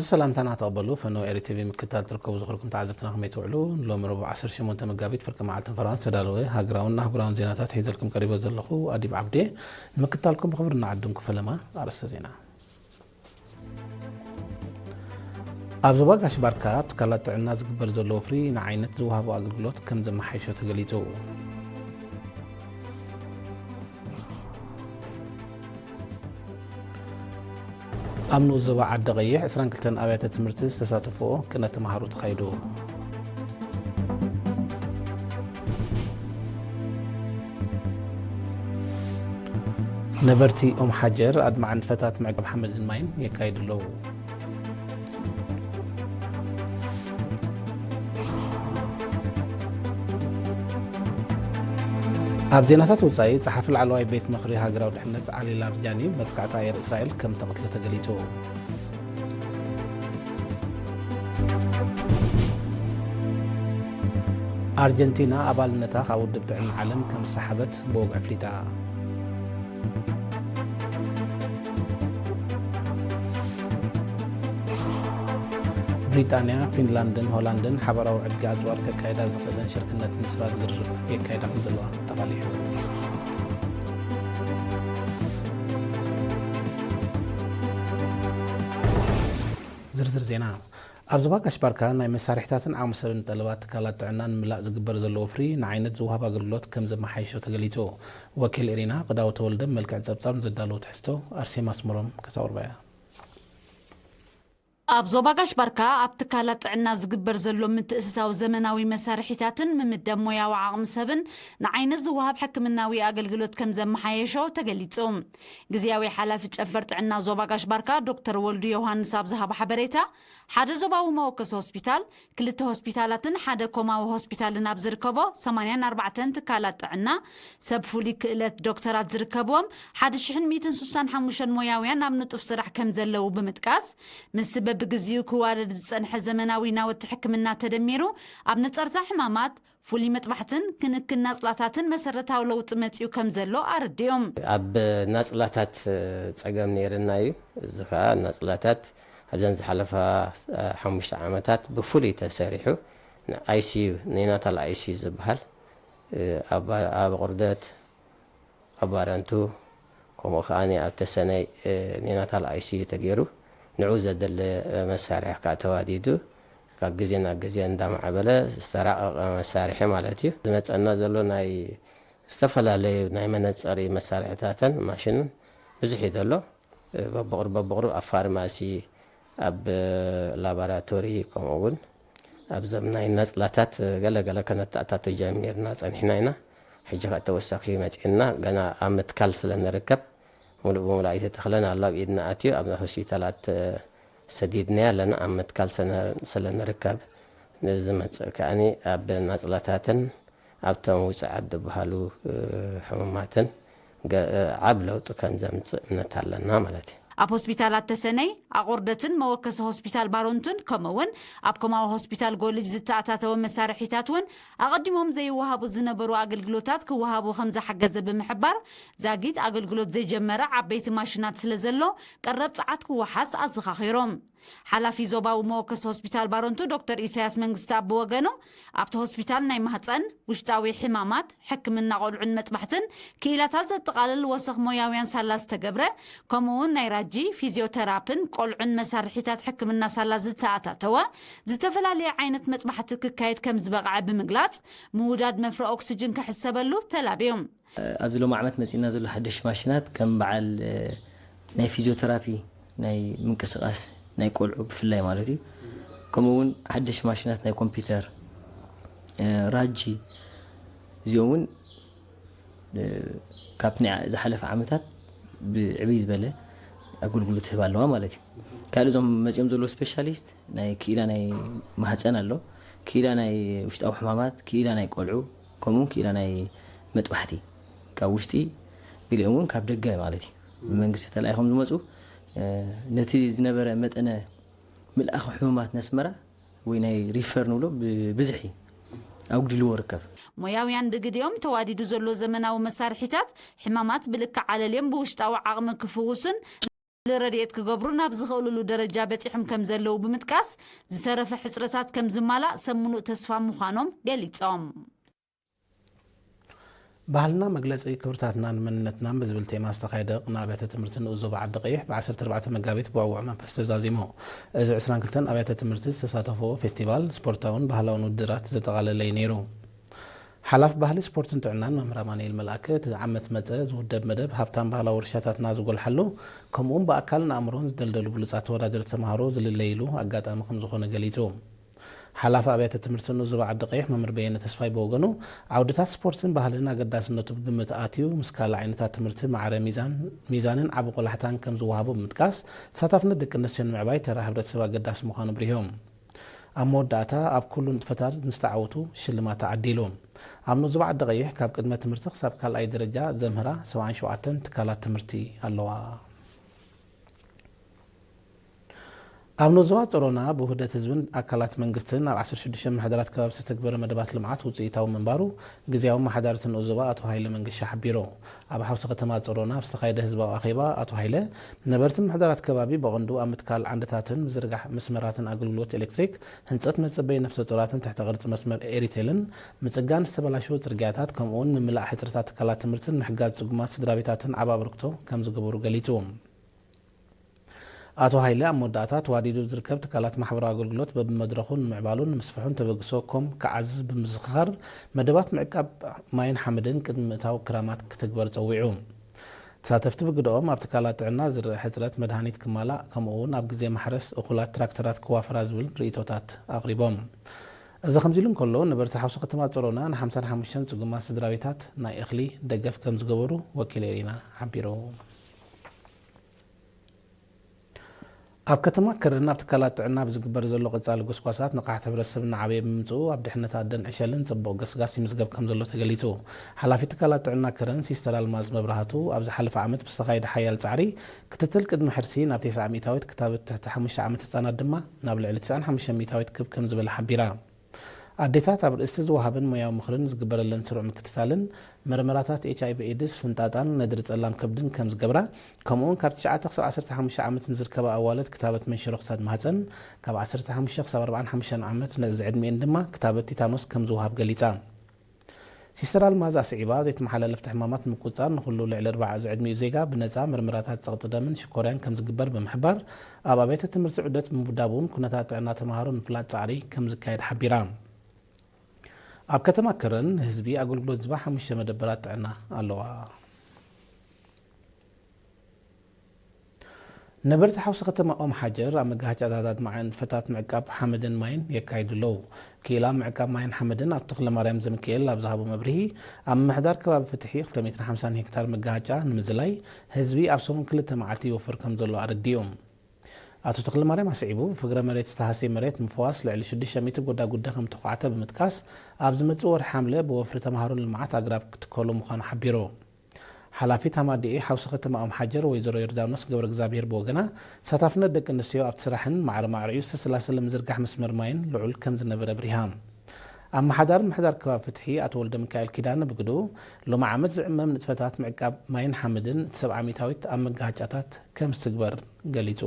ሰላምታና ተቐበሉ። ፈነው ኤሪ ቲቪ ምክትታል ትርከቡ ዝኽርኩም ተዓዘብትና ከመይ ትውዕሉ? ሎሚ ረቡዕ ዓሰርተ ሸሞንተ መጋቢት ፍርቂ መዓልቲ ፈረቓ ዝተዳለወ ሃገራውን ኣህጉራውን ዜናታት ሒዘልኩም ቀሪበ ዘለኹ ኣዲብ ዓብዴ። ንምክትታልኩም ብኽብሪ ንዓድምኩ። ፈለማ ኣርእስተ ዜና። ኣብ ዞባ ጋሽ ባርካ ትካላት ጥዕና ዝግበር ዘሎ ወፍሪ ንዓይነት ዝወሃቦ ኣገልግሎት ከም ዘመሓይሾ ተገሊጹ። ኣብ ንኡስ ዞባ ዓዲ ቀይሕ ዕስራን ክልተን ኣብያተ ትምህርቲ ዝተሳተፍኦ ቅነ ተምሃሮ ተኻይዱ። ነበርቲ ኦም ሓጀር ኣድማዕን ፈታት ምዕቃብ ሓመድን ማይን የካይዱ ኣለዉ። ኣብ ዜናታት ወጻኢ፣ ጸሓፊ ላዕለዋይ ቤት ምኽሪ ሃገራዊ ድሕነት ዓሊ ላርጃኒ መጥቃዕቲ ኣየር እስራኤል ከም ተቐትለ ተገሊጹ። ኣርጀንቲና ኣባልነታ ካብ ውድብ ጥዕና ዓለም ከም ዝሰሓበት ብወግዒ ኣፍሊጣ። ብሪጣንያ፣ ፊንላንድን ሆላንድን ሓባራዊ ዕድጊ ኣጽዋር ከካይዳ ዝኽእለን ሽርክነት ምስራር ዝርርብ የካይዳ ከም ዘለዋ ተቓሊሑ። ዝርዝር ዜና። ኣብ ዞባ ጋሽ ባርካ ናይ መሳርሒታትን ዓቕሚ ሰብን ጠለባት ትካላት ጥዕና ንምላእ ዝግበር ዘሎ ወፍሪ ንዓይነት ዝወሃብ ኣገልግሎት ከም ዘመሓይሾ ተገሊጹ። ወኪል ኤሪና ቅዳው ተወልደ መልክዕ ጸብጻብ ንዘዳለዎ ትሕዝቶ ኣርሴማ ኣስመሮም ከተቕርባ እያ። ኣብ ዞባ ጋሽ ባርካ ኣብ ትካላት ጥዕና ዝግበር ዘሎ ምትእስሳው ዘመናዊ መሳርሒታትን ምምዳብ ሞያዊ ዓቕሚ ሰብን ንዓይነት ዝወሃብ ሕክምናዊ ኣገልግሎት ከም ዘመሓየሾ ተገሊጹ። ግዝያዊ ሓላፊ ጨንፈር ጥዕና ዞባ ጋሽ ባርካ ዶክተር ወልዱ ዮሃንስ ኣብ ዝሃቦ ሓበሬታ፣ ሓደ ዞባዊ መወከሲ ሆስፒታል፣ ክልተ ሆስፒታላትን ሓደ ኮማዊ ሆስፒታልን ኣብ ዝርከቦ ሰማንያን ኣርባዕተን ትካላት ጥዕና፣ ሰብ ፍሉይ ክእለት ዶክተራት ዝርከብዎም ሓደ ሽሕን ሚእትን ስሳን ሓሙሽተን ሞያውያን ኣብ ንጡፍ ስራሕ ከም ዘለዉ ብምጥቃስ፣ ምስቲ በብግዚኡ ክዋደድ ዝጸንሐ ዘመናዊ ናውቲ ሕክምና ተደሚሩ፣ ኣብ ነጸርታ ሕማማት፣ ፍሉይ መጥባሕትን ክንክን ናጽላታትን መሰረታዊ ለውጢ መጺኡ ከም ዘሎ ኣረዲኦም። ኣብ ናጽላታት ጸገም ነይርና እዩ። እዚ ኸኣ ናጽላታት ኣብዘን ዝሓለፋ ሓሙሽተ ዓመታት ብፍሉይ ተሰሪሑ፣ ኣይሲዩ፣ ኔናታል ኣይሲዩ ዝበሃል፣ ኣብ፣ ኣብ ቁርደት፣ ኣብ ባረንቱ፣ ከምኡ ከኣ ኣብ ተሰነይ፣ እ፣ ኔናታል ኣይሲዩ ተገይሩ፣ ንዑ ዘድሊ፣ እ፣ መሳርሒ ከኣ ተዋዲዱ፣ ካብ ግዜ ናብ ግዜ እንዳማዕበለ ዝተራቐቐ መሳርሒ ማለት እዩ። ዝመጸና ዘሎ ናይ ዝተፈላለዩ ናይ መነጸሪ መሳርሒታትን ማሽንን ብዙሕ እዩ ዘሎ። እ፣ በብቑሩብ በብቑሩብ ኣብ ፋርማሲ፣ ኣብ ላቦራቶሪ፣ ከምኡ እውን ኣብዞም ናይ ናጽላታት ገለ ገለ ከነተኣታቶ ጀሚርና ጸኒሕና ኢና። ሕጂ ከኣ ተወሳኺ መጺእና ገና ኣብ ምትካል ስለ ንርከብ፣ ሙሉእ ብሙሉእ ኣይተተኽለን ኣሎ፣ ኣብ ኢድና ኣትዩ ኣብ ሆስፒታላት ሰዲድናዮ ኣለና፣ ኣብ ምትካል ስለ ንርከብ፣ ንዝመጽእ ከኣኒ ኣብ ናጽላታትን ኣብቶም ውጹዓት ዝበሃሉ፣ እ፣ ሕሙማትን ገ-፣ እ፣ ዓብ ለውጢ ከም ዘምጽእ እምነት ኣለና ማለት እዩ። ኣብ ሆስፒታላት ተሰነይ፣ ኣቑርደትን መወከሲ ሆስፒታል ባሮንቱን፣ ከምኡ እውን ኣብ ኮማዊ ሆስፒታል ጎልጅ ዝተኣታተወ መሳርሒታት እውን ኣቐዲሞም ዘይወሃቡ ዝነበሩ ኣገልግሎታት ክወሃቡ ከም ዝሓገዘ ብምሕባር፣ ዛጊት ኣገልግሎት ዘይጀመረ ዓበይቲ ማሽናት ስለ ዘሎ፣ ቀረብ ጸዓት ክወሓስ ኣዘኻኺሮም። ሓላፊ ዞባዊ መወከሲ ሆስፒታል ባረንቱ ዶክተር ኢሳያስ መንግስተኣብ ብወገኑ፣ ኣብቲ ሆስፒታል ናይ ማህጸን፣ ውሽጣዊ ሕማማት፣ ሕክምና ቆልዑን መጥባሕትን ክኢላታት ዘጠቓልል ወሰኽ ሞያውያን ሳላ ዝተገብረ፣ ከምኡ'ውን ናይ ራጂ፣ ፊዚዮተራፕን ቆልዑን መሳርሒታት ሕክምና ሳላ ዝተኣታተወ ዝተፈላለየ ዓይነት መጥባሕቲ ክካየድ ከም ዝበቕዐ ብምግላጽ፣ ምውዳድ መፍረ ኦክስጅን ክሕሰበሉ ተላብዮም። ኣብዚ ሎሚ ዓመት መጺእና ዘሎ ሓድሽ ማሽናት ከም በዓል፣ እ፣ ናይ ፊዚዮተራፒ፣ ናይ ምንቅስቓስ፣ ናይ ቆልዑ ብፍላይ ማለት እዩ። ከምኡ እውን ሓድሽ ማሽናት ናይ ኮምፒውተር፣ እ፣ ራጂ፣ እዚኦም እውን፣ እ፣ ካብቲ ናይ ዝሓለፈ ዓመታት ብዕብይ ዝበለ ኣገልግሎት ትህብ ኣለዋ ማለት እዩ። ካልእ እዞም መጺኦም ዘለዉ ስፔሻሊስት ናይ ክኢላ ናይ ማህፀን ኣሎ፣ ክኢላ ናይ ውሽጣዊ ሕማማት፣ ክኢላ ናይ ቆልዑ፣ ከምኡ እውን ክኢላ ናይ መጥባሕቲ፣ ካብ ውሽጢ፣ ገሊኦም እውን ካብ ደገ ማለት እዩ። ብመንግስቲ ተላኢኾም ዝመፁ፣ እ፣ ነቲ ዝነበረ መጠነ ምልኣኽ ሕሙማት ነስመራ ወይ ናይ ሪፈር ንብሎ ብብዝሒ ኣጉዲልዎ ርከብ። ሞያውያን ብግዲኦም ተዋዲዱ ዘሎ ዘመናዊ መሳርሒታት ሕማማት ብልክዕ ኣለልዮም ብውሽጣዊ ዓቕሚ ክፍውሱን ረድኤት ክገብሩ ናብ ዝኽእሉሉ ደረጃ በጺሖም ከም ዘለዉ ብምጥቃስ፣ ዝተረፈ ሕጽረታት ከም ዝማላእ ሰብ ምሉእ ተስፋ ምዃኖም ገሊጾም። ባህልና መግለጺ ክብርታትናን መንነትናን ብዝብል ቴማ ዝተኻየደ ቅነ ኣብያተ ትምህርቲ ንኡስ ዞባ ዓዲ ቀይሕ ብ ዓሰርተ ኣርባዕተ መጋቢት ብዕዉዕ መንፈስ ተዛዚሙ። እዚ ዕስራን ክልተን ኣብያተ ትምህርቲ ዝተሳተፍዎ ፌስቲቫል ስፖርታውን ባህላውን ውድድራት ዘጠቓለለ እዩ ነይሩ። ሓላፊ ባህሊ፣ ስፖርትን ጥዕናን መምህር ኣማኑኤል መልኣከ፣ እቲ ዓመት መጸ ዝውደብ መደብ ሃብታም ባህላዊ ውርሻታትና ዝጎልሓሉ፣ ከምኡውን ብኣካልን ኣእምሮን ዝደልደሉ ብሉጻት ተወዳደርቲ ተምሃሮ ዝልለይሉ ኣጋጣሚ ከም ዝኾነ ገሊጹ። ሓላፊ ኣብያተ ትምህርቲ ንኡስ ዞባ ዓዲ ቀይሕ መምህር በየነ ተስፋይ ብወገኑ፣ ዓውድታት ስፖርትን ባህልን ኣገዳስነቱ ብግምት ኣትዩ፣ ምስ ካልእ ዓይነታት ትምህርቲ ማዕረ ሚዛን፣ ሚዛንን ዓቢ ቆላሕታን ከም ዝወሃቦ ብምጥቃስ፣ ተሳታፍነት ደቂ ኣንስትዮ ንምዕባይ ተራ ሕብረተሰብ ኣገዳሲ ምዃኑ ኣብሪሆም። ኣብ መወዳእታ፣ ኣብ ኩሉ ንጥፈታት ንዝተዓወቱ ሽልማት ተዓዲሉ። ኣብ ንኡስ ዞባ ዓዲ ቀይሕ ካብ ቅድመ ትምህርቲ ክሳብ ካልኣይ ደረጃ ዘምህራ ሰብዓን ሸውዓተን ትካላት ትምህርቲ ኣለዋ። ኣብ ንኡስ ዞባ ጾሮና ብውህደት ህዝብን ኣካላት መንግስትን ኣብ ዓሰርተ ሽዱሽተ ምምሕዳራት ከባቢ ዝተተግበረ መደባት ልምዓት ውጽኢታዊ ምንባሩ ግዝያዊ ኣመሓዳሪ እቲ ንኡስ ዞባ ኣቶ ሃይለ መንገሻ ሓቢሩ። ኣብ ሓውሲ ከተማ ጾሮና ኣብ ዝተኻየደ ህዝባዊ ኣኼባ ኣቶ ሃይለ፣ ነበርቲ ምምሕዳራት ከባቢ ብቐንዱ ኣብ ምትካል ዓንድታትን ምዝርጋሕ መስመራትን ኣገልግሎት ኤሌክትሪክ፣ ህንጸት መጸበዪ ነፍሰ ጡራትን ትሕተ ቅርጺ መስመር ኤሪቴልን፣ ምጽጋን ዝተበላሸወ ጽርግያታት፣ ከምኡውን ምምላእ ሕጽረታት ትካላት ትምህርትን ምሕጋዝ ጽጉማት ስድራቤታትን ዓቢ ኣበርክቶ ከም ዝገበሩ ገሊጹ። ኣቶ ሃይለ ኣብ መወዳእታ፣ ተዋዲዱ ዝርከብ ትካላት ማሕበራዊ ኣገልግሎት በብመድረኹ ንምዕባሉን ንምስፍሑን ተበግሶ ኮም ክዓዝዝ ብምዝኽኻር፣ መደባት ምዕቃብ ማይን ሓመድን ቅድሚ ምእታው ክራማት ክትግበር ጸዊዑ። ተሳተፍቲ ብግደኦም፣ ኣብ ትካላት ጥዕና ዝረኣ ሕጽረት መድሃኒት ክማላእ፣ ከምኡ እውን ኣብ ግዜ ማሕረስ እኹላት ትራክተራት ክዋፈራ ዝብል ርእይቶታት ኣቕሪቦም። እዚ ከምዚ ኢሉ እንከሎ፣ ነበርቲ ሓውሲ ከተማ ጸሮና ንሓምሳን ሓሙሽተን ጽጉማት ስድራቤታት ናይ እኽሊ ደገፍ ከም ዝገበሩ ወኪል ኤሪና ሓቢሩ። ኣብ ከተማ ከረን ኣብ ትካላት ጥዕና ብዝግበር ዘሎ ቀጻሊ ጎስጓሳት ንቕሓት ሕብረተሰብ እናዓበየ ብምምጽኡ፣ ኣብ ድሕነት ኣደን ዕሸልን ጽቡቕ ገስጋስ ይምዝገብ ከም ዘሎ ተገሊጹ። ሓላፊት ትካላት ጥዕና ከረን ሲስተር ኣልማዝ መብራህቱ፣ ኣብ ዝሓለፈ ዓመት ብዝተኻየደ ሓያል ጻዕሪ ክትትል ቅድሚ ሕርሲ ናብ ተስዓ ሚእታዊት፣ ክታበት ትሕቲ ሓሙሽተ ዓመት ህጻናት ድማ ናብ ልዕሊ ተስዓን ሓሙሽተን ሚእታዊት ክብ ከም ዝበለ ሓቢራ። ኣዴታት ኣብ ርእሲ ዝወሃበን ሞያዊ ምኽርን ዝግበረለን ስሩዕ ምክትታልን፣ መርመራታት ኤች ኣይ ቪ ኤድስ፣ ፍንጣጣን ነድሪ ጸላም ከብድን ከም ዝገብራ፣ ከምኡውን ካብ ትሽዓተ ክሳብ ዓሰርተ ሓሙሽተ ዓመት ንዝርከባ ኣዋልድ ክታበት መንሽሮ ክሳድ ማህጸን፣ ካብ ዓሰርተ ሓሙሽተ ክሳብ ኣርባዓን ሓሙሽተን ዓመት ንዝዕድሚኤን ድማ ክታበት ቲታኖስ ከም ዝወሃብ ገሊጻ። ሲስተር ኣልማዝ ኣስዒባ፣ ዘይተመሓላለፍቲ ሕማማት ንምቁጽጻር ንኹሉ ልዕሊ ኣርባዓ ዝዕድሚኡ ዜጋ ብነጻ መርመራታት ጸቕጢ ደምን ሽኮርያን ከም ዝግበር ብምሕባር፣ ኣብ ኣብያተ ትምህርቲ ዑደት ብምውዳብ እውን ኩነታት ጥዕና ተምሃሮ ንምፍላጥ ጻዕሪ ከም ዝካየድ ሓቢራ። ኣብ ከተማ ከረን ንህዝቢ ኣገልግሎት ዝህባ ሓሙሽተ መደበራት ጥዕና ኣለዋ። ነበርቲ ሓውሲ ከተማ ኦም ሓጀር ኣብ መጋሃጫታት ኣድማዒ ንጥፈታት ምዕቃብ ሓመድን ማይን የካይዱ ኣለዉ። ክኢላ ምዕቃብ ማይን ሓመድን ኣቶ ተኽለማርያም ዘሚካኤል ኣብ ዝሃቦ መብርሂ፣ ኣብ ምምሕዳር ከባቢ ፍትሒ ክልተ ሚእትን ሓምሳን ሄክታር መጋሃጫ ንምዝላይ ህዝቢ ኣብ ሰሙን ክልተ መዓልቲ ይወፍር ከም ዘሎ ኣረዲኡ። ኣቶ ተኽለማርያም ኣስዒቡ፣ ብፍግረ መሬት ዝተሃስየ መሬት ምፍዋስ ልዕሊ ሽዱሽተ ሚእቲ ጎዳጉዲ ከም ተዃዕተ ብምጥቃስ፣ ኣብ ዝመጽእ ወርሒ ሓምለ ብወፍሪ ተምሃሮ ንልምዓት ኣግራብ ክትከሉ ምዃኑ ሓቢሩ። ሓላፊት ሃማዲኤ ሓውሲ ከተማ ኦም ሓጀር ወይዘሮ ዮርዳኖስ ገብረ እግዚኣብሔር ብወገና፣ ተሳታፍነት ደቂ ኣንስትዮ ኣብቲ ስራሕን ማዕረ ማዕሪኡ ዝተሰላሰለ ምዝርጋሕ መስመር ማይን ልዑል ከም ዝነበረ ኣብሪሃ። ኣመሓዳሪ ምምሕዳር ከባቢ ፍትሒ ኣቶ ወልደ ሚካኤል ኪዳነ ብግድኡ፣ ሎሚ ዓመት ዝዕመም ንጥፈታት ምዕቃብ ማይን ሓመድን እቲ ሰብዓ ሚእታዊት ኣብ መጋሃጫታት ከም ዝትግበር ገሊጹ።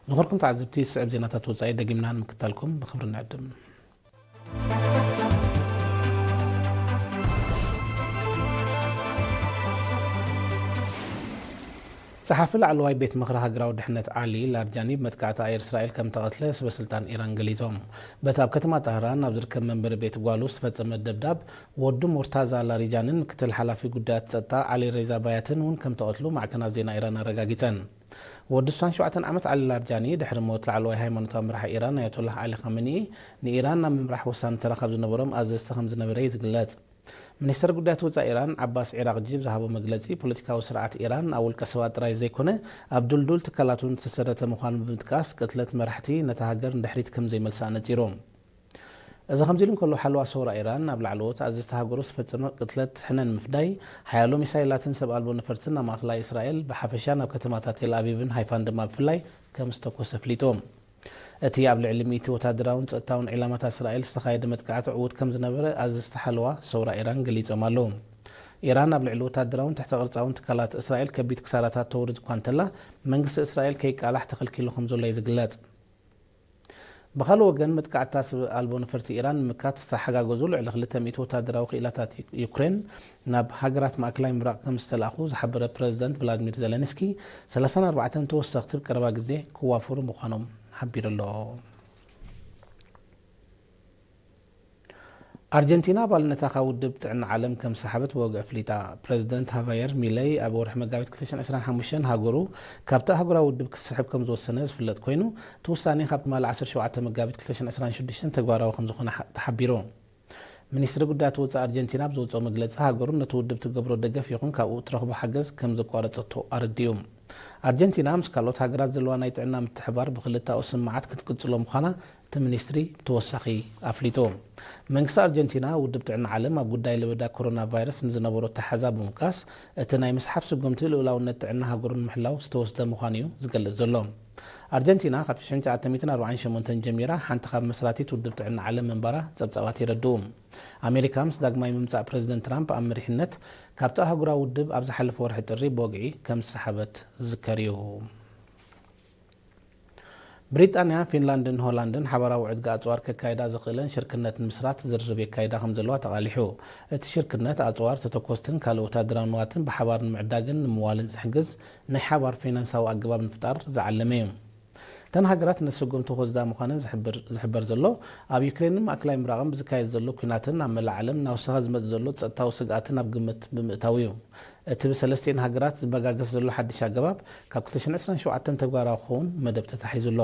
ዝኸበርኩም ተዓዘብቲ፣ ዝስዕብ ዜናታት ወጻኢ ደጊምና ንምክታልኩም ብኽብሪ ንዕድም። ጸሓፊ ላዕለዋይ ቤት ምኽሪ ሃገራዊ ድሕነት ዓሊ ላርጃኒ ብመጥቃዕቲ ኣየር እስራኤል ከም ተቐትለ ሰበ ስልጣን ኢራን ገሊጾም። በቲ ኣብ ከተማ ጣህራን ኣብ ዝርከብ መንበሪ ቤት ጓሉ ዝተፈጸመ ደብዳብ፣ ወዱ ሞርታዛ ላሪጃንን ምክትል ሓላፊ ጉዳያት ጸጥታ ዓሊ ሬዛ ባያትን እውን ከም ተቐትሉ ማዕከናት ዜና ኢራን ኣረጋጊጸን። ወዲ ስሳን ሸውዓተን ዓመት ዓሊ ላርጃኒ፣ ድሕሪ ሞት ላዕለዋይ ሃይማኖታዊ መራሒ ኢራን ኣያቶላህ ዓሊ ኻመኒኢ፣ ንኢራን ናብ ምምራሕ ወሳኒ ተራ ካብ ዝነበሮም ኣዘዝቲ ከም ዝነበረ እዩ ዝግለጽ። ሚኒስተር ጉዳያት ወጻኢ ኢራን ዓባስ ዒራቕጂ ብዝሃቦ መግለጺ፣ ፖለቲካዊ ስርዓት ኢራን ኣብ ውልቀ ሰባት ጥራይ ዘይኮነ፣ ኣብ ድልዱል ትካላት እውን ዝተሰረተ ምዃኑ ብምጥቃስ፣ ቅትለት መራሕቲ ነታ ሃገር ንድሕሪት ከም ዘይመልሳ ነጺሩ። እዚ ከምዚ ኢሉ እንከሎ፣ ሓለዋ ሰውራ ኢራን ናብ ላዕለዎት ኣዘዝቲ ሃገሩ ዝተፈጸመ ቅትለት ሕነ ንምፍዳይ፣ ሓያሎ ሚሳይላትን ሰብ ኣልቦ ነፈርትን ናብ ማእከላይ እስራኤል ብሓፈሻ፣ ናብ ከተማታት ቴል ኣቪቭን ሃይፋን ድማ ብፍላይ ከም ዝተኮሰ ኣፍሊጡ። እቲ ኣብ ልዕሊ ሚእቲ ወታደራውን ጸጥታውን ዒላማታት እስራኤል ዝተኻየደ መጥቃዕቲ ዕዉት ከም ዝነበረ ኣዘዝቲ ሓለዋ ሰውራ ኢራን ገሊጾም ኣለዉ። ኢራን ኣብ ልዕሊ ወታደራውን ትሕተ ቅርጻውን ትካላት እስራኤል ከቢድ ክሳራታት ተውርድ እኳ እንተላ፣ መንግስቲ እስራኤል ከይቃላሕ ተኸልኪሉ ከም ዘሎ እዩ ዝግለጽ። ብኻልእ ወገን፣ መጥቃዕትታ ሰብ ኣልቦ ነፈርቲ ኢራን ንምምካት ዝተሓጋገዙ ልዕሊ ክልተ ሚእቲ ወታደራዊ ክኢላታት ዩ-፣ ዩክሬን ናብ ሃገራት ማእከላይ ምብራቕ ከም ዝተላእኹ ዝሓበረ ፕረዚደንት ቭላድሚር ዜለንስኪ፣ ሰላሳን ኣርባዕተን ተወሰኽቲ ኣብ ቀረባ ግዜ ክዋፈሩ ምዃኖም ሓቢሩ ኣሎ። ኣርጀንቲና ኣባልነታ ካብ ውድብ ጥዕና ዓለም ከም ዝሰሓበት ብወግዒ ኣፍሊጣ። ፕረዚደንት ሃቫየር ሚለይ ኣብ ወርሒ መጋቢት ክልተ ሽሕን ዕስራን ሓሙሽተን ሃገሩ ካብቲ ኣህጉራዊ ውድብ ክትስሕብ ከም ዝወሰነ ዝፍለጥ ኮይኑ፣ እቲ ውሳኔ ካብ ትማሊ ዓሰርተ ሸውዓተ መጋቢት ክልተ ሽሕን ዕስራን ሽዱሽተን ተግባራዊ ከም ዝኾነ ሓ-፣ ተሓቢሩ። ሚኒስትሪ ጉዳያት ወጻኢ ኣርጀንቲና ኣብ ዘውጽኦ መግለጺ፣ ሃገሩ ነቲ ውድብ ትገብሮ ደገፍ ይኹን ካብኡ ትረኽቦ ሓገዝ ከም ዘቋረጸቶ ኣረዲኡ። ኣርጀንቲና ምስ ካልኦት ሃገራት ዘለዋ ናይ ጥዕና ምትሕባር ብክልተኣዊ ስምማዓት ክትቅጽሎ ምዃና እቲ ሚኒስትሪ ብተወሳኺ ኣፍሊጡ። መንግስቲ ኣርጀንቲና፣ ውድብ ጥዕና ዓለም ኣብ ጉዳይ ለበዳ ኮሮና ቫይረስ ንዝነበሮ ኣተሓዛ ብምውቃስ፣ እቲ ናይ ምስሓብ ስጉምቲ ልኡላውነት ጥዕና ሃገሩ ንምሕላው ዝተወስደ ምዃኑ እዩ ዝገልጽ ዘሎ። ኣርጀንቲና ካብ ሽሕን ትሽዓተ ሚእትን ኣርባዓን ሸሞንተን ጀሚራ ሓንቲ ካብ መስራቲት ውድብ ጥዕና ዓለም ምንባራ ጸብጻባት የረድኡ። ኣሜሪካ ምስ ዳግማይ ምምጻእ ፕረዚደንት ትራምፕ ኣብ መሪሕነት ካብቲ ኣህጉራዊ ውድብ ኣብ ዝሓለፈ ወርሒ ጥሪ ብወግዒ ከም ዝሰሓበት ዝዝከር እዩ። ብሪጣንያ፣ ፊንላንድን ሆላንድን ሓባራዊ ዕድጋ ኣጽዋር ከካይዳ ዘኽእለን ሽርክነት ንምስራት ዝርርብ የካይዳ ከም ዘለዋ ተቓሊሑ። እቲ ሽርክነት ኣጽዋር ተተኮስትን ካልእ ወታደራዊ ንዋትን ብሓባር ንምዕዳግን ንምዋልን ዝሕግዝ ናይ ሓባር ፋይናንሳዊ ኣገባብ ንምፍጣር ዝዓለመ እዩ። እተን ሃገራት ነቲ ስጉምቲ ክወስዳ ምዃነን ዝሕብር፣ ዝሕበር ዘሎ፣ ኣብ ዩክሬንን ማእከላይ ምብራቕን ብዝካየድ ዘሎ ኲናትን ኣብ መላእ ዓለም እናወሰኸ ዝመጽእ ዘሎ ጸጥታዊ ስግኣትን ኣብ ግምት ብምእታው እዩ። እቲ ብሰለስቲኤን ሃገራት ዝበጋገስ ዘሎ ሓድሽ ኣገባብ፣ ካብ ክልተ ሽሕን ዕስራን ሸውዓተን ተግባራዊ ክኸውን መደብ ተታሒዙ ኣሎ።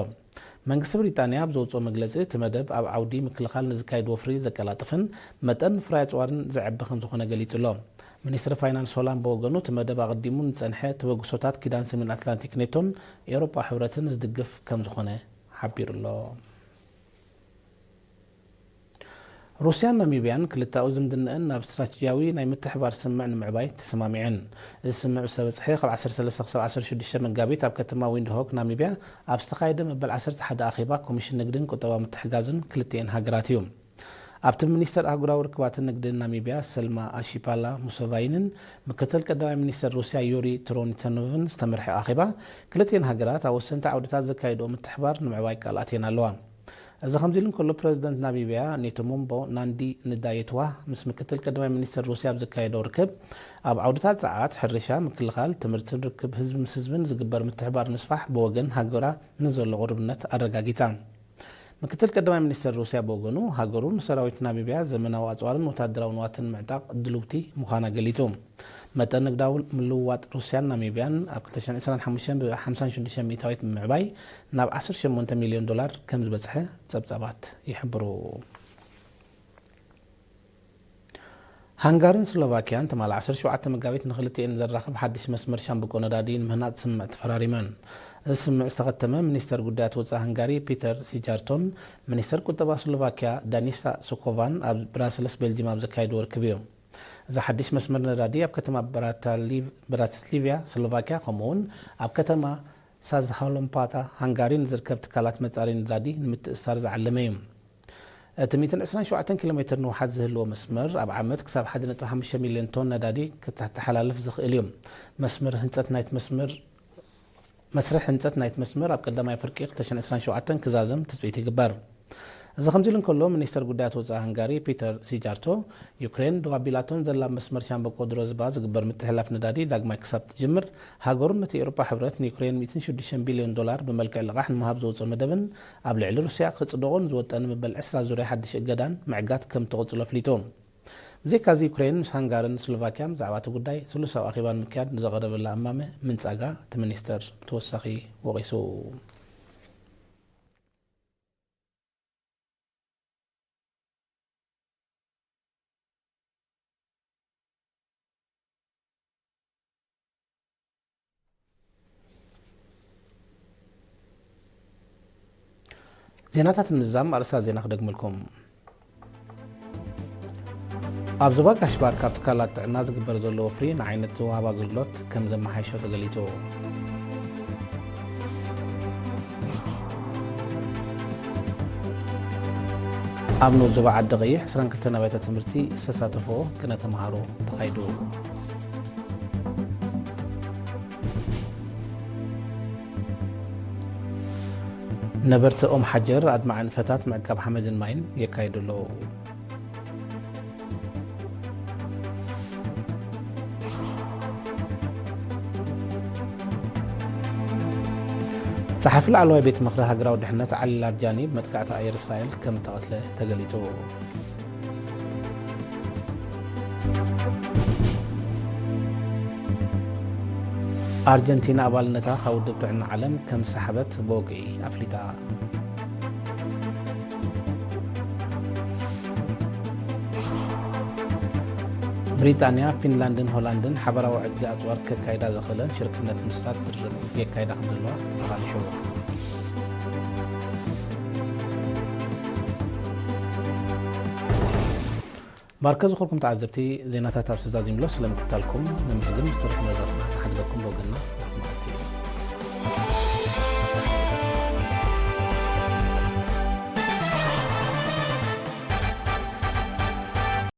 መንግስቲ ብሪጣንያ ኣብ ዘውጽኦ መግለጺ፣ እቲ መደብ ኣብ ዓውዲ ምክልኻል ንዝካየድ ወፍሪ ዘቀላጥፍን መጠን ምፍራይ ኣጽዋርን ዘዕቢ ከም ዝኾነ ገሊጹ ኣሎ። ሚኒስትሪ ፋይናንስ ሆላንድ ብወገኑ፣ እቲ መደብ ኣቐዲሙ ንጸንሐ ተበግሶታት ኪዳን ሰሜን ኣትላንቲክ ኔቶን ኤውሮጳ ሕብረትን ዝድግፍ ከም ዝኾነ ሓቢሩ ኣሎ። ሩስያን ናሚብያን ክልተኣዊ ዝምድናኣን ናብ ስትራተጂያዊ ናይ ምትሕባር ስምምዕ ንምዕባይ ተሰማሚዐን። እዚ ስምምዕ ዝተበጽሐ ካብ ዓሰርተ ሰለስተ ክሳብ ዓሰርተ ሽዱሽተ መጋቢት ኣብ ከተማ ዊንድሆክ ናሚብያ ኣብ ዝተኻየደ መበል ዓሰርተ ሓደ ኣኼባ ኮሚሽን ንግድን ቁጠባዊ ምትሕጋዝን ክልቲኤን ሃገራት እዩ። ኣብቲ ሚኒስተር ኣህጉራዊ ርክባትን ንግድን ናሚብያ ሰልማ ኣሺፓላ ሙሰቫይንን ምክትል ቀዳማይ ሚኒስተር ሩስያ ዩሪ ትሮኒተኖቭን ዝተመርሐ ኣኼባ፣ ክልቲኤን ሃገራት ኣብ ወሰንቲ ዓውድታት ዘካየድኦ ምትሕባር ንምዕባይ ቃል ኣትየን ኣለዋ። እዚ ከምዚ ኢሉ እንከሎ፣ ፕረዚደንት ናሚብያ ኔቱሙምቦ ናንዲ ንዳየትዋ ምስ ምክትል ቀዳማይ ሚኒስተር ሩስያ ኣብ ዘካየዶ ርክብ፣ ኣብ ዓውድታት ጸዓት፣ ሕርሻ፣ ምክልኻል፣ ትምህርትን ርክብ ህዝቢ ምስ ህዝብን ዝግበር ምትሕባር ንምስፋሕ ብወገን ሃገራ ንዘሎ ቁርብነት ኣረጋጊጻ። ምክትል ቀዳማይ ሚኒስተር ሩስያ ብወገኑ፣ ሃገሩ ንሰራዊት ናሚብያ ዘመናዊ ኣጽዋርን ወታደራዊ ንዋትን ምዕጣቕ ድልውቲ ምዃና ገሊጹ። መጠን ንግዳዊ ምልውዋጥ ሩስያን ናሚብያን ኣብ ክልተ ሽሕን ዕስራን ሓሙሽተን ብ ሓምሳን ሽዱሽተን ሚእታዊት ብምዕባይ ናብ ዓሰርተ ሸሞንተ ሚልዮን ዶላር ከም ዝበጽሐ ጸብጻባት ይሕብሩ። ሃንጋርን ስሎቫኪያን ትማሊ ዓሰርተ ሸውዓተ መጋቢት ንክልቲኤን ዘራኽብ ሓድሽ መስመር ሻምብቆ ነዳዲ ንምህናጽ ስምምዕ ተፈራሪመን። እዚ ስምምዕ ዝተኸተመ ሚኒስተር ጉዳያት ወጻኢ ሃንጋሪ ፒተር ሲጃርቶን ሚኒስተር ቁጠባ ስሎቫኪያ ዳኒሳ ሶኮቫን ኣብ ብራሰልስ ቤልጂም ኣብ ዘካየድዎ ርክብ እዩ። እዚ ሓድሽ መስመር ነዳዲ ኣብ ከተማ ብራታሊ-፣ ብራቲስሊቭያ ስሎቫኪያ፣ ከምኡውን ኣብ ከተማ ሳዝሃሎምፓታ ሃንጋሪ ንዝርከብ ትካላት መጻረዪ ነዳዲ ንምትእስሳር ዝዓለመ እዩ። እቲ ሚእትን ዕስራን ሸውዓተን ኪሎ ሜትር ንውሓት ዝህልዎ መስመር፣ ኣብ ዓመት ክሳብ ሓደ ነጥቢ ሓሙሽተ ሚልዮን ቶን ነዳዲ ከተሓላልፍ ዝኽእል እዩ። መስመር ህንጸት ናይቲ መስመር፣ መስርሕ ህንጸት ናይቲ መስመር ኣብ ቀዳማይ ፍርቂ ክልተ ሽሕን ዕስራን ሸውዓተን ክዛዘም ትጽቢት ይግበር። እዚ ከምዚ ኢሉ እንከሎ፣ ሚኒስተር ጉዳያት ወጻኢ ሃንጋሪ ፒተር ሲጃርቶ፣ ዩክሬን ደው ኣቢላቶ ንዘላ መስመር ሻምበቆ ድሮዝባ ዝግበር ምትሕልላፍ ነዳዲ ዳግማይ ክሳብ ትጅምር፣ ሃገሩ ነቲ ኤውሮጳ ሕብረት ንዩክሬን ሚእትን ሽዱሽተን ቢልዮን ዶላር ብመልክዕ ልቓሕ ንምሃብ ዘውጽኦ መደብን ኣብ ልዕሊ ሩስያ ክጽድቖ ንዝወጠነ መበል ዕስራ ዙርያ ሓድሽ እገዳን ምዕጋት ከም ትቕጽሎ ኣፍሊጡ። ብዘይካዚ፣ ዩክሬን ምስ ሃንጋርን ስሎቫክያን ብዛዕባ እቲ ጉዳይ ስሉሳዊ ኣኼባ ንምክያድ ንዘቐረበላ እማመ ምንጻጋ እቲ ሚኒስተር ብተወሳኺ ወቒሱ። ዜናታት ንምዝዛም ኣርእስታት ዜና ክደግመልኩም። ኣብ ዞባ ጋሽ ባርካ ኣብ ትካላት ጥዕና ዝግበር ዘሎ ወፍሪ ንዓይነት ዝወሃብ ኣገልግሎት ከም ዘመሓይሾ ተገሊጹ። ኣብ ንኡስ ዞባ ዓዲ ቀይሕ ዕስራን ክልተን ኣብያተ ትምህርቲ ዝተሳተፎ ቅነ ተምሃሮ ተኻይዱ። ነበርቲ ኦም ሓጀር ኣድማዒ ንጥፈታት ምዕቃብ ሓመድን ማይን የካይዱ ኣለዉ። ጸሓፊ ላዕለዋይ ቤት ምኽሪ ሃገራዊ ድሕነት ዓሊ ላርጃኒ ብመጥቃዕቲ ኣየር እስራኤል ከም እተቐትለ ተገሊጹ። ኣርጀንቲና ኣባልነታ ካብ ውድብ ጥዕና ዓለም ከም ዝሰሓበት ብወግዒ ኣፍሊጣ። ብሪጣንያ፣ ፊንላንድን ሆላንድን ሓበራዊ ዕድጊ ኣጽዋር ከካይዳ ዘኽእለን ሽርክነት ምስራት ዝርርብ የካይዳ ከም ዘለዋ ተቓሊሑ። ባርከ ዝኾንኩም ተዓዘብቲ፣ ዜናታት ኣብ ስዛዚምሎ ስለምክታልኩም ነመስግን። ዝተረፉ መደባትና ንሓድገኩም ብወገንና።